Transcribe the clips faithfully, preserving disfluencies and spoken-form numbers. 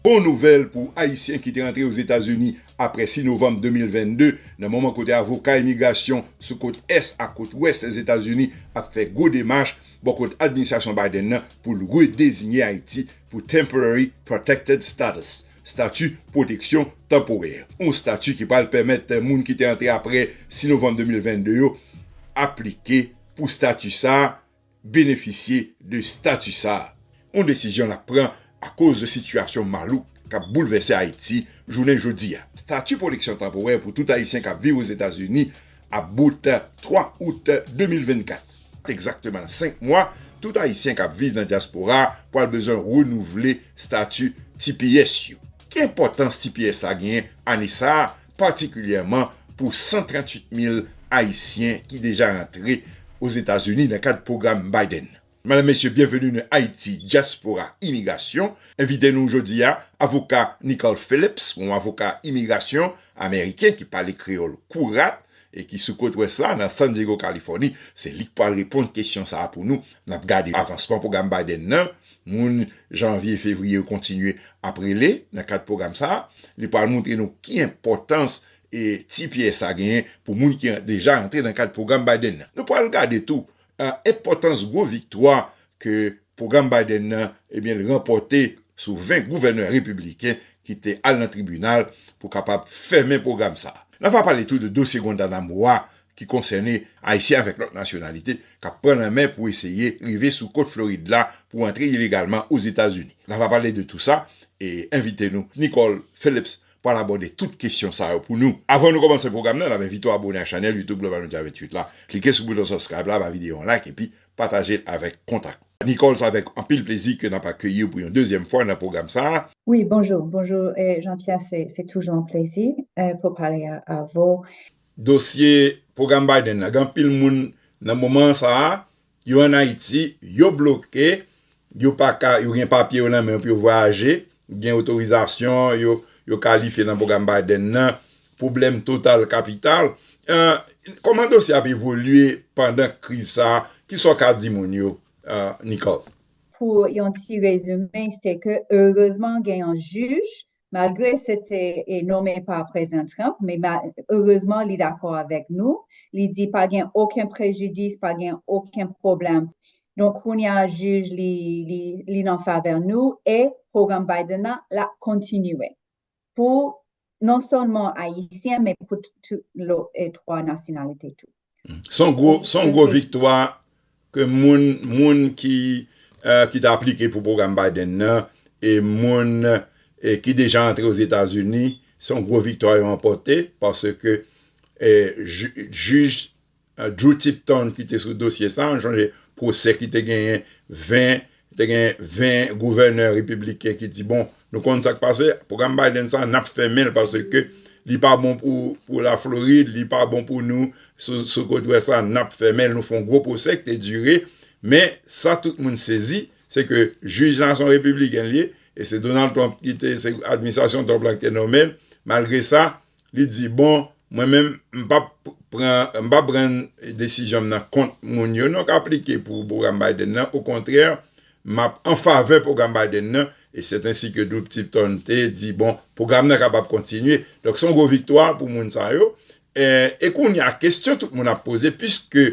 Bon nouvèl pou Ayisyen ki te rantre Ozetazini apre sis novanm de mil vennde, nan moman kote avoka imigrasyon sou kot ès ak kot wès Ozetazini ap fè gwo demach bò kot administrasyon Biden nan pou l redeziye Ayiti pou Temporary Protected Status, estati pwoteksyon tanporè. Yon estati ki pral pèmèt moun ki te rantre apre sis novanm de mil vennde yo aplike pou estati sa a, benefisye de estati sa a. Yon desizyon n ap pran akoz de sitiyasyon malouk k ap boulvèse Ayiti jounen jodi a. Estati pwoteksyon tanporè pou tout Ayisyen k ap viv Ozetazini ap bout twa out de mil vennkat. Egzakteman senk mwa, tout Ayisyen k ap viv nan dyaspora a pral bezwen renouvle estati T P S yo. Ki enpòtans T P S la genyen ane sa a, patikilyèman pou san tranntuit mil Ayisyen ki deja rantre Ozetazini nan kad pwogram Biden? Medam, mesye, byenveni nan Ayiti Dyaspora Imigrasyon. Envite nou jodi a, avoka Nicole Phillips, yon avoka imigrasyon ameriken ki pale kreyòl kourat e ki sou kot wès la, nan San Diego, Kalifòni. Se li k pral reponn kesyon sa a pou nou. N ap gade avansman pwogram Biden nan, moun janvye, fevriye yo kontinye ap rele nan kad pwogram sa a. Li pral montre nou ki enpòtans e T P S la genyen pou moun ki deja rantre nan kad pwogram Biden nan. Nou pral gade tou, eh, enpòtans gwo viktwa ke pwogram Biden nan, ebyen, l ranpòte sou ven gouvènè repibliken ki te al nan tribinal pou kapab fèmen pwogram sa a. N a va pale tou de dosye Guantanamo a ki konsène Ayisyen avèk lòt nasyonalite k ap pran lanmè pou eseye rive sou kot Florid la pou antre ilegalman Ozetazini. N a va pale de tou sa e envite nou, Nicole Phillips, pral abòde tout kesyon sa yo pou nou. Avan nou kòmanse pwogram nan, n ap envite w abòne a chanèl YouTube Global Media venntuit la. Klike sou bouton subscribe la, ba videyo a yon like epi pataje l avèk kontak ou. Nicole, se avèk anpil plezi ke n ap akeyi w pou yon dezyèm fwa nan pwogram sa a. Wi, bonjou. Bonjou, eh, Jean-Pierre, se, se toujou yon plezi, eh, pou pale a, avè w. Dosye pwogram Biden la, gen anpil moun nan moman sa a, yo ann Ayiti, yo bloke, yo pa ka, yo gen papye yo nan men yo pou yo vwayaje, gen otorizasyon, yo, yo kalifye nan pwogram Biden nan, pwoblèm total kapital. Eh, kòman dosye ap evolye pandan kriz sa a? Kisa w ka di moun yo, eh, Nicole? Pou yon ti rezime, se ke erezman gen yon jij, malgre se te, eh, nonmen pa Prezidan Trump, men ma-, erezman li dakò avèk nou. Li di pa gen okenn prejidis, pa gen okenn pwoblèm. Donk, kounye a, jij li, li, li nan favè nou e pwogram Biden nan, l ap kontinye pou non sèlman Ayisyen, men pou tout, tout lòt, eh, twa nasyonalite tou. Se yon gwo, se yon gwo viktwa ke moun, moun ki, eh, ki t aplike pou pwogram Biden nan e moun, eh, ki deja antre Ozetazini, se yon gwo viktwa yo ranpòte paske, eh, ji-, jij, eh, Drew Tipton ki te sou dosye sa a, nou sonje pwosè ki te genyen ven, te gen ven gouvènè repibliken ki di, bon, nou konn sa k pase, pwogram Biden sa, n ap fèmen l paske li pa bon pou, pou Laflorid, li pa bon pou nou, sou, sou kot wès la, n ap fèmen l, nou fè yon gwo pwosè ki te dire, men sa tout moun sezi, se ke jij la se yon repibliken li ye, e se Donald Trump ki te, se administrasyon Trump la ki te nonmen l, malgre sa, li di, bon, mwen menm, m p ap pran, m p ap rann desizyon m nan kont moun yo non k aplike pou pwogram Biden nan, okontrè, m ap an favè pwogram Biden nan, e se ensi ke Drew Tipton te di, bon, pwogram nan kapab kontinye. Donk, se yon gwo viktwa pou moun sa yo. E, e kounye a, kesyon tout moun ap poze, piske,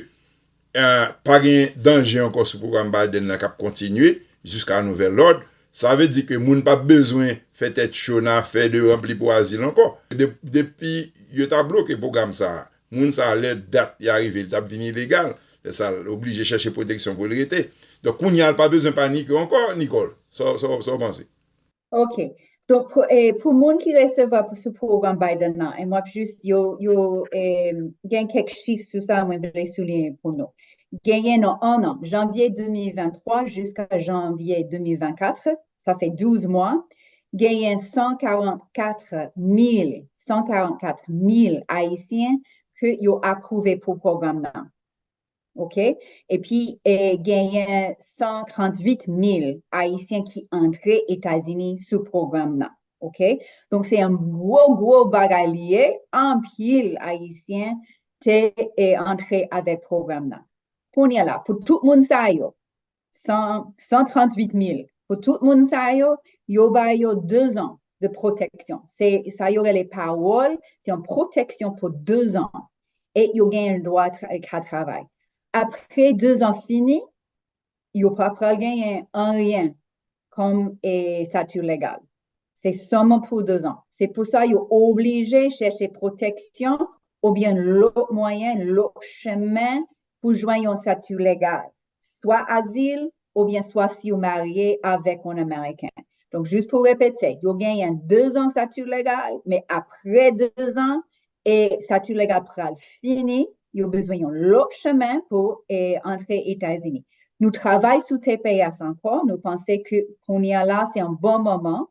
eh, pa gen danje ankò sou pwogram Biden nan k ap kontinye jiska nouvèl lòd, sa vle di ke moun p ap bezwen fè tèt cho nan afè de ranpli pou azil ankò. De, depi yo ta bloke pwogram sa a, moun sa a, lè dat li arive, li t ap vin ilegal. Lè sa a, l oblije chèche pwoteksyon pou l rete. Donk, kounye a, l pa bezwen panike ankò, Nicole. Sa, sa, sa w panse? Ok. Donk, pou, eh, pou moun ki resevwa pou, sou pwogram Biden nan, e m ap jis, yo, yo, eh, gen kèk chif sou sa, mwen vle souliye pou nou. Genyen nan an an, janvye de mil venntwa jiska janvye de mil vennkat, sa fè douz mwa, genyen san karannkat mil, san karannkat mil Ayisyen ke yo apwouve pou pwogram nan. Ok? Epi, eh, genyen san tranntuit mil Ayisyen ki antre Etazini sou pwogram nan. Ok? Donk, se yon gwo, gwo bagay li ye. Anpil Ayisyen te, eh, antre avèk pwogram nan. Kounye a la, pou tout moun sa yo, san, san tranntuit mil, Pou tout moun sa yo, yo ba yo dezan de pwoteksyon. Se sa yo rele parole, se yon pwoteksyon pou dezan. E yo genyen dwa tra- ka travay. Apre dezan fini, yo pa pral genyen anyen kòm e stati legal. Se sèlman pou dezan. Se pou sa yo oblije chèche pwoteksyon oubyen lòt mwayen, lòt chemen pou jwenn yon stati legal. Swa azil, oubyen swa si yo marye avèk yon Ameriken. Donk, jis pou repete, yo genyen dezan stati legal, men apre dezan, e stati legal pral fini, yo bezwen yon lòt chemen pou e, antre Etazini. Nou travay sou T P S ankò, nou panse ke kounye a la, se yon bon moman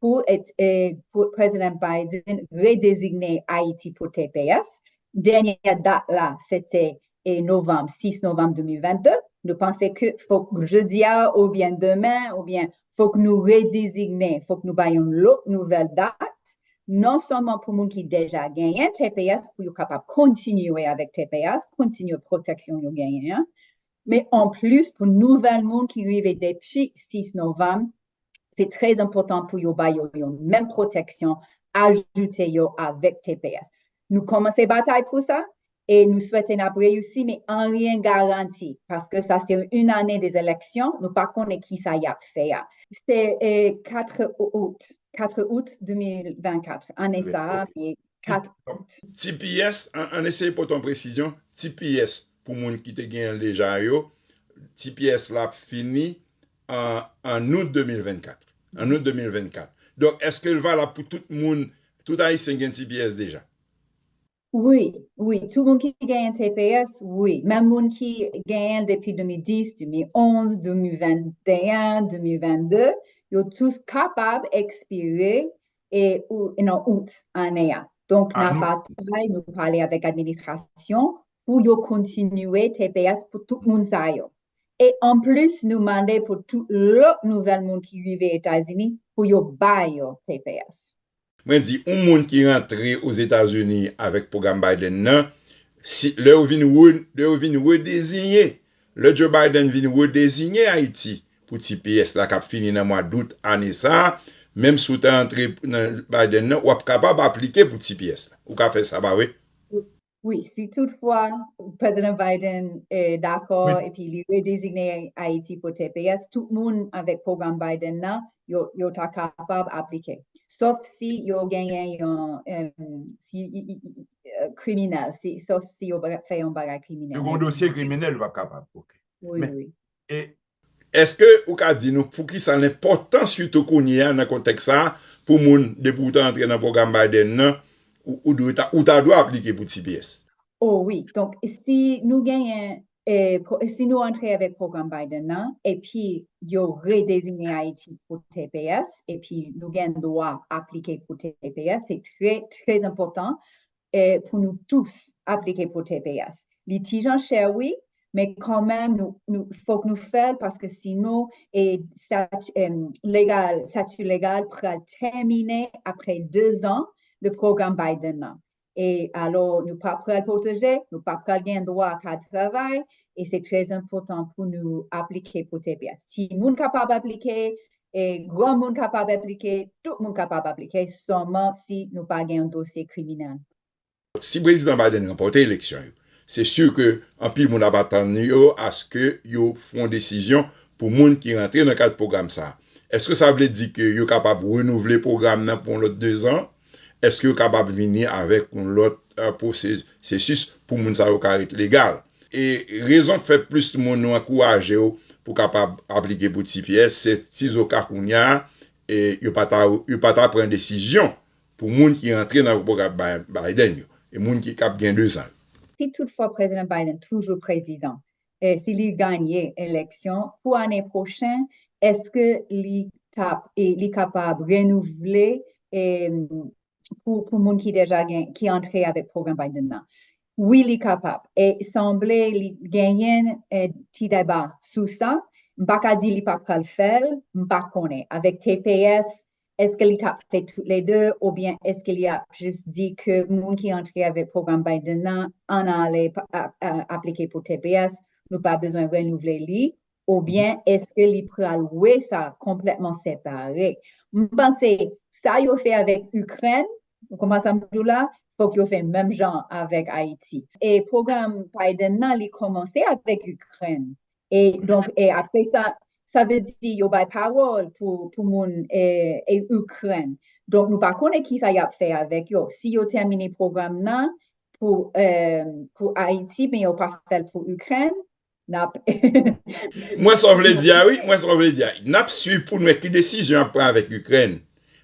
pou, e, e, pou Prezidan Biden redezigne Ayiti pou T P S. Dènyè dat la, se te e, novanm, sis novanm de mil vennde. Nou panse ke fòk jodi a, oubyen demen, oubyen fòk nou redezigne, fòk nou bay yon lòt nouvèl dat, non sèlman pou moun ki deja genyen T P S, pou yo kapab kontinye avèk T P S, kontinye pwoteksyon yo genyen an, men anplis pou nouvèl moun ki rive depi sis novanm, se trè enpòtan pou yo ba yo yon menm pwoteksyon, ajoute yo avèk T P S. Nou kòmanse batay pou sa, e nou swete n ap reyisi, men anyen garanti, paske sa se yon ane de eleksyon, nou pa konnen ki sa y ap fè a. Se e, kat out, kat out de mil vennkat, ane sa a, men kat out. T P S, an, an eseye pote yon presizyon, T P S pou moun ki te genyen l deja yo, T P S la ap fini an, an out de mil vennkat. An out de mil vennkat. Donk, èske l valab pou tout moun, tout Ayisyen gen T P S deja? Wi, wi, tout moun ki genyen T P S, wi. Menm moun ki genyen l depi de mil dis, de mil onz, de mil venteyen, de mil vennde, yo tous kapab ekspire e ou, nan out ane a. Donk, n ap batay, nou pale avèk administrasyon pou yo kontinye T P S pou tout moun sa yo. E anplis, nou mande pou tout lòt nouvèl moun ki rive Etazini pou yo ba yo T P S. Mwen di, yon moun ki rantre Ozetazini avèk pwogram Biden nan, si, lè yo vin, re, lè yo vin redeziye, lè Joe Biden vin redeziye Ayiti pou T P S la k ap fini nan mwa dout ane sa a, menm si w te rantre nan Biden nan, w ap kapab aplike pou T P S la. Ou ka fè sa, pa vre? Wi, si toutfwa Prezidan Biden eh, dakò epi li redezigne Ayiti pou T P S, tout moun avèk pwogram Biden nan, yo, yo ta kapab aplike. Sòf si yo genyen yon, em, si, i, i, i, eh, kriminèl, si, sòf si yo ba- fè yon bagay kriminèl. Yo gen yon dosye kriminèl, yo p ap kapab. Ok. Wi, wi. E Èske ou ka di nou poukisa l enpòtan sitou kounye a nan kontèks sa a pou moun depi w ta antre nan pwogram Biden nan, ou, ou dwe ta, ou ta dwe aplike pou T P S? Oh wi, donk si nou genyen, eh, pro- si nou antre avèk pwogram Biden nan, epi yo redezigne Ayiti pou T P S, epi nou gen dwa aplike pou T P S, se trè, trè enpòtan eh, pou nou tous aplike pou T P S. Li ti jan chè, wi, men kanmenm, nou, nou, fòk nou fè l paske sinon, eh, stati, em, legal, stati legal pral tèmine apre dezan de pwogram Biden nan. E alò, nou pa pral pwoteje, nou pa pral gen dwa ka travay, e se trè enpòtan pou nou aplike pou T P S. Timoun kapab aplike, e granmoun kapab aplike, tout moun kapab aplike, sèlman si nou pa gen yon dosye kriminèl. Si Prezidan Biden ranpòte eleksyon yo, se si ke anpil moun ap atann yo aske yo fè yon desizyon pou moun ki rantre nan kad pwogram sa a. Èske sa vle di ke yo kapab renouvle pwogram nan pou yon lòt dezan? Èske yo kapab vini avèk yon lòt eh, pwosesis pou moun sa yo ka ret legal? E rezon k fè plis moun nou ankouraje yo pou kapab aplike pou T P S, se sizoka kounye a, e yo pa ta, yo pa ta pran desizyon pou moun ki rantre nan pwogram Bi- Biden yo, e moun ki k ap gen dezan yo. Si toutfwa Prezidan Biden toujou prezidan, e si li ganye eleksyon, pou ane pwochen, èske li t ap, e li kapab renouvle e, pou, pou moun ki deja gen, ki antre avèk pwogram Biden nan? Wi, li kapab. E sanble li genyen e, ti deba sou sa. M pa ka di li pa pral fè l, m pa konnen. Avèk T P S, èske li t ap fè tout le de, oubyen èske li ap jis di ke moun ki antre avèk pwogram Biden nan, ann ale pa- a- a- aplike pou T P S, nou pa bezwen renouvle li? Oubyen èske li pral wè sa konplètman separe? M panse sa yo fè avèk Ikrèn, ou konprann sa m di w la, fòk yo fè menm jan avèk Ayiti. E pwogram Biden nan, li kòmanse avèk Ikrèn. E donk, e apre sa, sa vle di yo bay pawòl pou, pou moun e, e Ikrèn. Donk, nou pa konnen ki sa y ap fè avèk yo. Si yo tèmine pwogram nan pou, e, pou Ayiti, men yo pa fè l pou Ikrèn, n ap M wè sa w vle di a, wi. M wè sa w vle di a. N ap swiv pou n wè ki desizyon y ap pran avèk Ikrèn.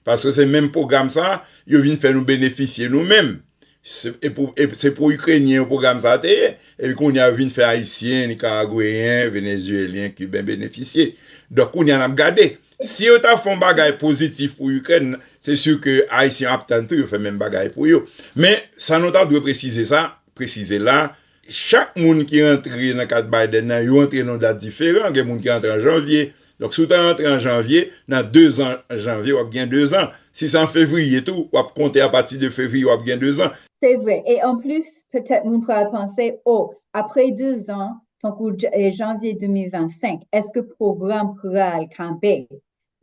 Paske se menm pwogram sa a, yo vin fè nou benefisye nou menm. Se e pou, e se pou Ikrenyen yo pwogram sa a te ye. Epi kounye a, yo vin fè Ayisyen, Nikaragweyen, Venezyelyen, Kiben benefisye. Donk, kounye a, n ap gade. Si yo ta fè yon bagay pozitif pou Ikrèn, se si ke Ayisyen ap tann tou yo fè menm bagay pou yo. Men, sa nou ta dwe presize sa, presize la, chak moun ki rantre nan kad Biden nan, yo rantre nan dat diferan. Gen moun ki rantre an janvye. Donk, si w ta rantre an janvye, nan dezan janvye, w ap gen dezan. Si se an fevriye tou, w ap konte apati de fevriye, w ap gen dezan. Se vre. E anplis, petèt moun pral panse, o, apre dezan, tankou j- e, janvye de mil vennsenk, èske pwogram pral kanpe?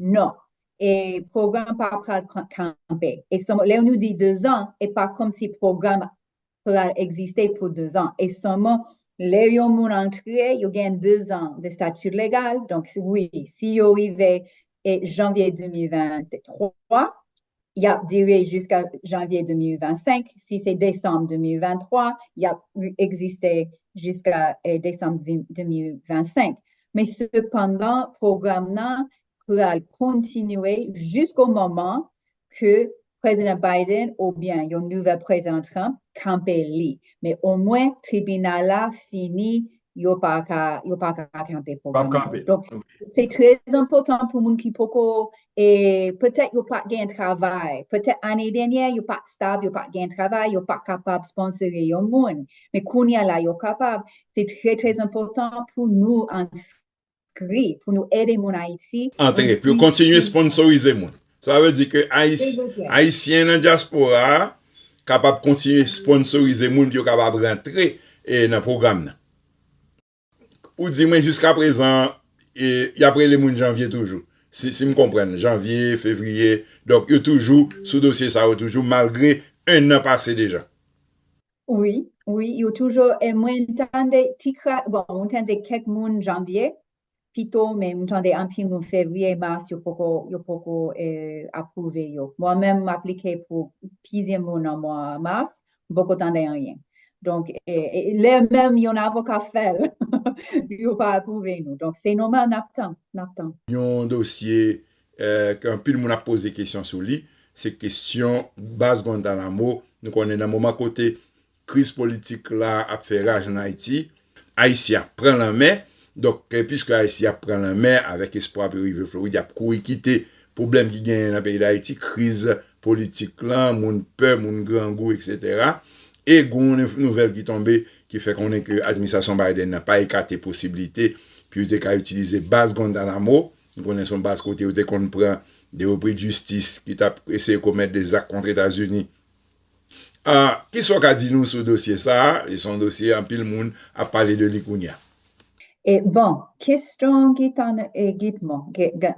Non. E pwogram pa pral kan- kanpe. E sèlman, lè nou di dezan, e pa kòmsi pwogram pral egziste pou dezan. E sèlman, lè yon moun antre, yo gen dezan de stati legal. Donk, si- wi, si yo rive e janvye de mil venntwa, y ap dire jiska janvye de mil vennsenk. Si se desanm de mil venntwa, y ap egziste jiska e, desanm de mil vennsenk. Men sepandan, pwogram nan pral kontinye jisko moman ke Prezidan Biden oubyen yon nouvèl Prezidan Trump kanpe li. Men omwen, tribinal la fini, yo pa ka, yo pa ka kanpe pwogram nan. Donk, se trè enpòtan pou moun ki poko, e petèt yo pa t gen travay. Petèt ane dènyè, yo pa t stab, yo pa t gen travay, yo pa t kapab sponsore yon moun. Men kounye a la, yo kapab. Se trè, trè enpòtan pou nou enskri, pou nou ede moun Ayiti. Antre, pou yo kontinye sponsorize moun. Sa vle di ke Ayis, Ayisyen nan dyaspora a kapab kontinye sponsorize moun pou yo kapab rantre e, nan pwogram nan. Ou di mwen jiska prezan, e, y ap rele moun janvye toujou. Si, si m konprann, janvye, fevriye. Donk, yo toujou sou dosye sa yo toujou, malgre en an pase deja. Wi, wi, yo toujou, e mwen tande ti kra, bon, mwen tande kèk moun janvye, pito, men mwen tande anpil moun fevriye, mas, yo poko, yo poko e, apwouve yo. Mwen menm, m aplike pou plizyè moun nan mwa mas, m poko tande anyen. Donk, e, e, lè menm yon avoka fè l, yo pa apwouve nou. Donk, se nòmal, n ap tann, n ap tann. Yon dosye e, ke anpil moun ap poze kesyon sou li, se kesyon baz Guantanamo. Nou konnen nan moman kote kriz politik la ap fè raj ann Ayiti, Ayisyen ap pran lanmè. Donk, e, piske Ayisyen ap pran lanmè, avèk espwa pou yo rive Florid, y ap kouri kite pwoblèm ki genyen nan peyi Dayiti, kriz politik lan, moun pè, moun grangou, etsetera. E gen yon nouvèl ki tonbe ki fè konnen ke administrasyon Biden nan pa ekate posiblite pou yo te ka itilize baz Guantanamo. Nou konnen se yon baz kote yo te konn pran de repri de jistis ki t ap eseye komèt de zak kont Etazini. A, kisa w ka di nou sou dosye sa a? E se yon dosye anpil moun ap pale de li kounye a. E bon, kesyon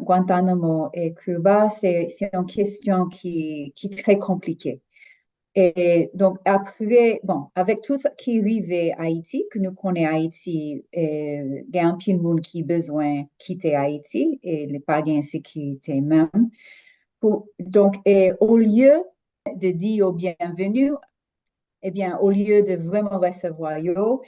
Guantanamo e Cuba, se, se yon kesyon ki, ki trè konplike. E donk, apre, bon, avèk tout sa ki rive Ayiti, ke nou konnen Ayiti, e, gen anpil moun ki bezwen kite Ayiti, e li pa gen sekirite menm. Pou, donk, e, olye de di yo byenveni, ebyen, olye de vrèman resevwa yo,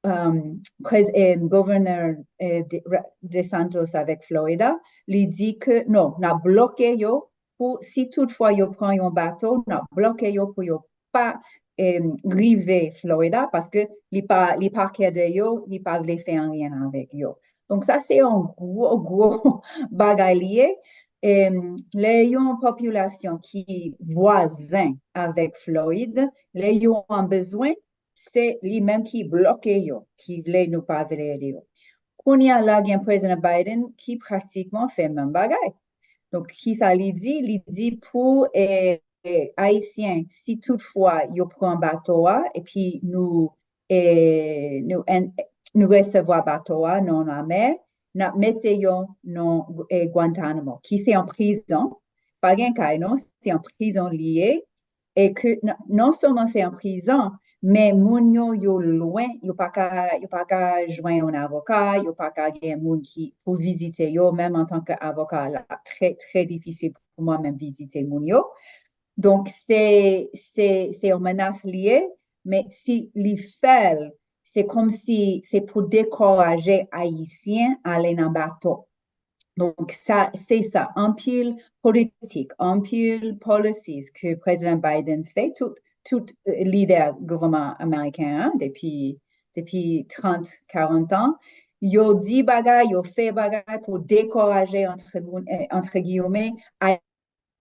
um, prez, e, Gouvènè e, de, DeSantis avèk Florida, li di ke non, n ap bloke yo pou si toutfwa yo pran yon bato, n ap bloke yo pou yo pa e, rive Florida paske li pa, li pa kè de yo, li pa vle fè anyen avèk yo. Donk sa se yon gwo, gwo bagay li ye. E, lè yon popilasyon ki vwazen avèk Florid, lè yo an bezwen, se li menm ki bloke yo, ki vle nou pa vle ede yo. Kounye a la gen Prezidan Biden ki pratikman fè menm bagay. Donk, kisa li di? Li di pou e, Ayisyen, si toutfwa yo pran bato a, epi nou, e, nou, en, nou resevwa bato a nan lanmè, n ap mete yo nan eh, Guantanamo, ki se yon prizon. Pa gen kay, non, se yon prizon li ye. E ke non sèlman se yon prizon, men moun yo, yo lwen, yo pa ka, yo pa ka jwenn yon avoka, yo pa ka gen moun ki pou vizite yo, menm antanke avoka, l ap trè, trè difisil pou mwen menm vizite moun yo. Donk, se, se, se yon menas li ye, men si li fè l, se kòmsi se pou dekouraje Ayisyen ale nan bato. Donk, sa, se sa, anpil politik, anpil policies ke Prezidan Biden fè, tout, tout lidè gouvènman ameriken an, depi, depi trant, karant an, yo di bagay, yo fè bagay pou dekouraje, antre, antre giyome,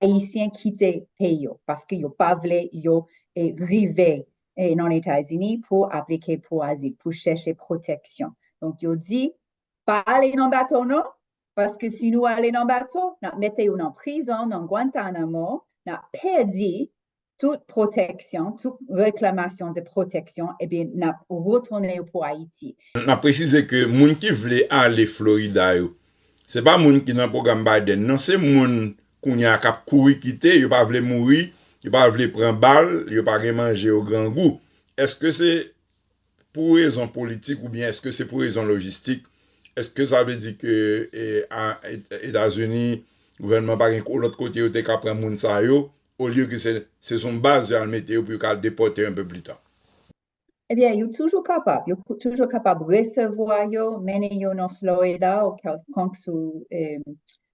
Ayisyen kite peyi yo, paske yo pa vle yo eh, rive eh, nan Etazini pou aplike pou azil, pou chèche pwoteksyon. Donk, yo di, pa ale nan bato non, paske si nou ale nan bato, n ap mete yo nan prizon, nan Guantanamo, n ap pèdi tout pwoteksyon, tout reklamasyon de pwoteksyon, ebyen, n ap retounen yo pou Ayiti. N ap presize ke moun ki vle ale Florida yo, se pa moun ki nan pwogram Biden non, se moun kounye a k ap kouri kite, yo pa vle mouri, yo pa vle pran bal, yo pa gen manje, yo grangou. Èske se pou rezon politik oubyen èske se pou rezon lojistik? Èske sa vle di ke eh, a- Et- Etazini, gouvènman pa gen ko- lòt kote yo te ka pran moun sa yo, olye ke se se sou yon baz yo al mete yo pou yo ka depòte yo enpe pli ta? Ebyen, yo toujou kapab. Yo toujou kapab resevwa yo, mennen yo nan Florida ou kèlkonk sou, eh,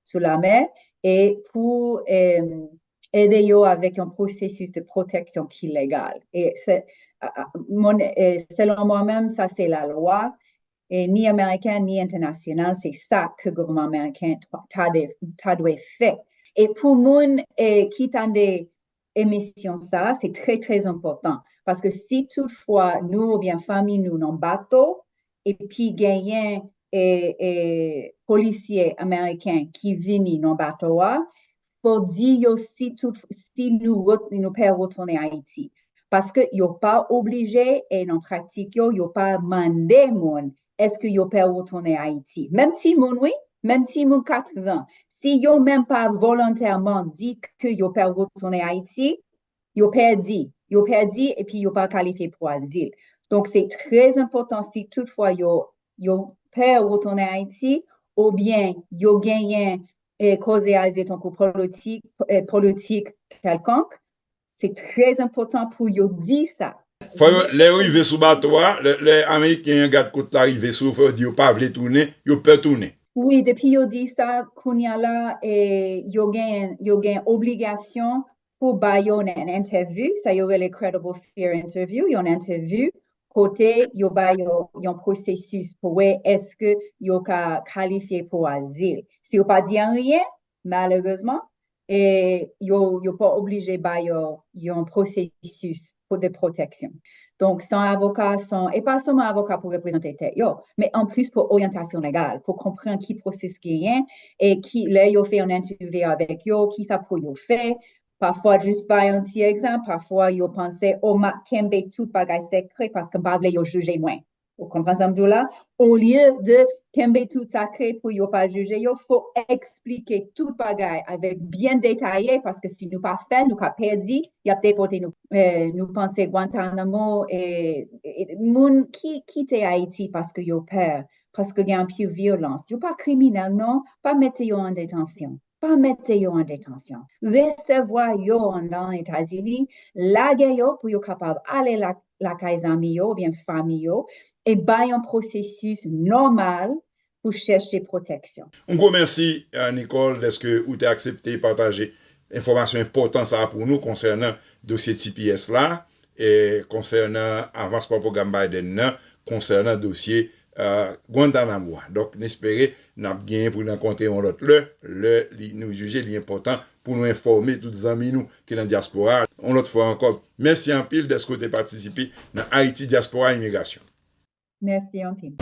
sou lamè, e pou eh, ede yo avèk yon pwosesis de pwoteksyon ki legal. E se, a- a- mon- eh, selon mwen menm, sa se lalwa, e ni ameriken, ni entènasyonal, se sa ke gouvènman ameriken ta- ta de- ta dwe fè. E pou moun eh, ki tande emisyon sa, se trè, trè enpòtan. Paske si toutfwa nou oubyen fanmi nou nan bato, epi genyen eh, eh, polisye ameriken ki vini nan bato a, fò di yo si tout si nou ret- nou pè retounen Ayiti. Paske yo pa oblije, e nan pratik yo, yo pa mande moun èske yo pè retounen Ayiti. Menm timoun, wi, menm timoun katran, si yo menm pa volontèman di ke yo pè retounen Ayiti, yo pèdi. Yo pèdi epi yo pa kalifye pou azil. Donk, se trè enpòtan si toutfwa yo, yo pè retounen Ayiti, oubyen yo genyen eh, koze a se tankou politik, eh, politik kèlkonk, se trè enpòtan pou yo di sa. Fò yo, lè yo rive sou bato a, lè, lè Ameriken an, gadkòt la rive sou yo, fò yo di yo pa vle tounen, yo pè tounen. Wi, depi yo di sa, kounye a la, eh, yo gen, yo gen obligasyon pou ba yo yon entèvyou, sa yo rele credible fear interview, yon entèvyou kote yo ba yo yon pwosesis pou wè èske yo ka kalifye pou azil. Si yo pa di anyen, malerezman, e yo, yo pa oblije ba yo yon pwosesis pou de pwoteksyon. Donk, san avoka, san, e pa sèlman avoka pou reprezante tèt yo, men anplis pou oryantasyon legal, pou konprann ki pwosesis genyen, e ki, lè yo fè yon entèvyou avèk yo, ki sa pou yo fè, pafwa, jis bay yon ti egzanp, pafwa yo panse, o, m ap kenbe tout bagay sekrè paske m pa vle yo jije mwen. Ou konprann sa m di w la? Olye de kenbe tout sekrè pou yo pa jije yo, fò eksplike tout bagay avèk byen detaye, paske si nou pa fè, nou ka pèdi, y ap depòte nou. Eh, nou panse Guantanamo, eh, eh, moun ki kite Ayiti paske yo pè, paske gen anpil vyolans. Yo pa kriminèl non, pa mete yo an detansyon. Pa mete yo an detansyon. Resevwa yo anndan Etazini, lage yo pou yo kapab ale la- lakay zanmi yo oubyen fanmi yo, e bay yon pwosesis nòmal pou chèche pwoteksyon. Yon gwo mèsi, eh, Nicole, dèske ou te aksepte pataje enfòmasyon enpòtan sa a pou nou konsènan dosye T P S la, e konsènan avansman pwogram Biden nan, konsènan dosye eh, Guantanamo a. Donk, n espere n ap genyen pou n rankontre yon lòt lè, lè li, nou jije li enpòtan pou nou enfòme tout zanmi nou ki nan dyaspora a. Yon lòt fwa ankò, mèsi anpil dèske w te patisipe nan Ayiti Dyaspora Imigrasyon. Mèsi anpil.